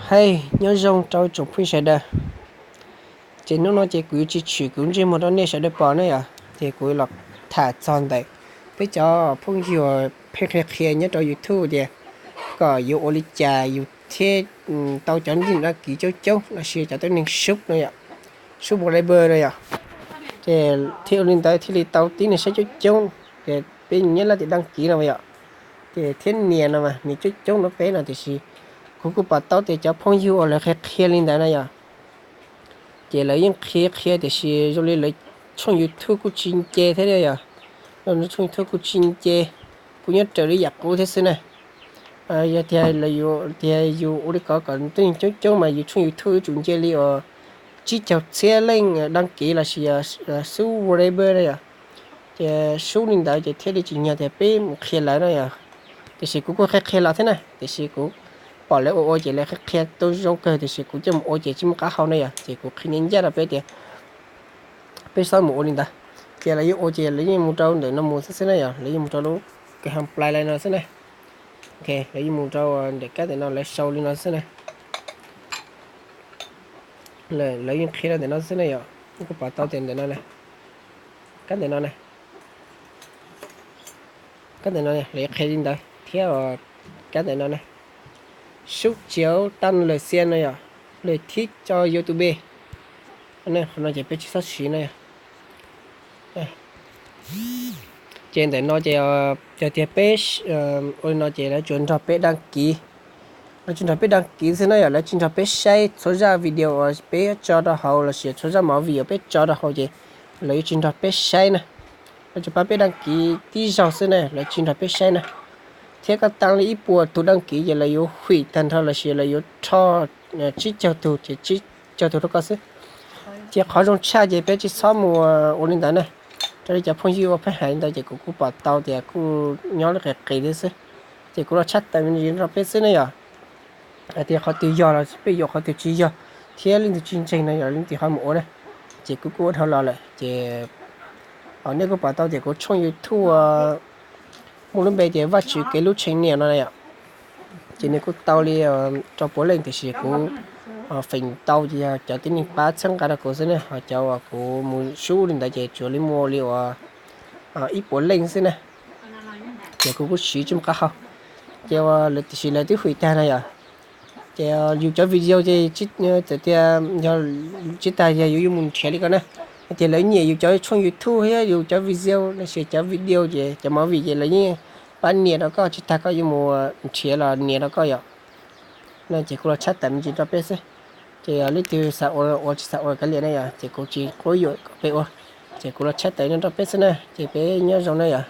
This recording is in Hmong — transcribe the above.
Hej, nyob zoo rau tsoom phooj ywg sawv daws. Ces hnub no ces kuv yuav tsis tshwm kuv ntsej muag rau nej sawv daws pom na yom, ces kuv los tham txog ntawm peb cov phooj ywg pheej qhia qhia nyob rau YouTube tias kom yuav ua li cas yus thiaj tau cov neeg đăng ký coob coob los sis cov tuab neeg sub no yom, sub subscriber no yom. Ces thiaj ua li ntawd thiaj li tau tib neeg saib coob coob, ces peb nyiam laj tias đăng ký no yom. Ces thiab nias no mas nias coob coob no peb no tiam sis kuv kuj pom tau tias cov phooj ywg uas lawv qhia qhia li ntawd na yom, ces lawv yeej qhia qhia tiam sis zoo li lawv tshooj YouTube kuj tsis nce thiab yom. Lawv tshooj YouTube kuj tsis nce, kuj nyob raws li yam qub thiab xwb na. Yog tias lawv yuav tias yus ua li ko kom tuab neeg coob coob mas yus tshooj YouTube yuav tsum nce li uas tsib caug txhiab leej đăng ký los sis subscriber na yom. Ces sub li ntawd ces thiaj li tsim nyog tias peb mus qhia lawv na yom. Tiam sis kuv kuj qhia qhia los thiab na, tiam sis kuv pom lawv ua ua ces lawv qhia qhia tau zoo kawg tiam sis kuv coj mus ua ces tsis muaj qab hau na yom, ces kuv qhia ncaj ncaj rau peb tias peb txhob mus ua li ntawd. Ces lawv yeej ua ces lawv yeej mus rau ntawm no mus xwb xwb na yom, lawv yeej mus rau lub kab hab plai li no xwb na. Lawv yeej mus rau ntawm kab ntawm no lawv sau li no xwb na. Lawv yeej qhia rau ntawm no xwb na yom, kuj pom tau tias ntawm no na, kab ntawm no na, kab ntawm no lawv qhia li ntawd thiab. Kab ntawm no na, sub chiav tăng lượt xem no yom, lượt thích cho YouTube. Qhov no ces peb tsis txhob siv na yom. Ces ntawm no ces yog tias peb ua li no ces lawv tsuas nrog peb đăng ký, lawv tsuas nrog peb đăng ký xwb na yom, lawv tsis nrog peb saib txhua zaj video uas peb tso rau hauv los sis txhua zaj movie uas peb tso rau hauv ces lawv yuav tsis nrog peb saib na. Lawv tsuas pab peb đăng ký tib zaug xwb na, lawv tsis nrog peb saib na. Thiab koj tăng li ib puas tus đăng ký ces lawv yuav hwm tag nrho los sis lawv yuav rho tsib caug tus ces tsib caug tus rau koj xwb. Ces qhov zoo tshaj ces peb tsis txhob mus ua li ntawd na. Raws li cov phooj ywg ua pheej hais li ntawd ces kuv kuj pom tau tias kuj nyob li qis qis thiab xwb. Ces kuv los tshaj tawm me ntsis rau peb xwb na yom, hais tias qhov twg yog los peb yuav, qhov twg tsis yog thiab leej twg tsis ntseeg no yog leej twg ho mus ua na. Ces kuv kuj ua dhau los lawm ces nej kuj pom tau tias kuv tshooj YouTube muaj lub npe tias Vaj Tswv Kev Hlub Channel no yom. Ces nws kuj tau li rau puav leej tiam sis kuv feem tau ces yog cov tib neeg pab txhawb nqa rau kuv xwb ne, ho cov uas kuv mus sub li ntawd ces tsuas li muaj li uas ib puas leej xwb na. Ces kuv kuj siv tsis muaj qab hau. Ces tiam sis lawv twb hwm tag na yom. Ces yus cov video ces txawm tias yog tsis tas yog yus yuav mus nrhiav li ko na. Tias lawv nyiam yus cov tshooj YouTube thiab yus cov video los sis cov video ces cov movie ces lawv yeej pab nias rau koj, tsis tas koj yuav mus nrhiav los nias rau koj yom. No ces kuv los tshaj tawm me ntsis rau peb xwb. Ces yog leej twg xav ua ua, tsis xav ua kav liam na yom, ces kuv tsis quab yuam kom peb ua. Ces kuv los tshaj tawm no rau peb xwb na, ces peb nyob zoo na yom.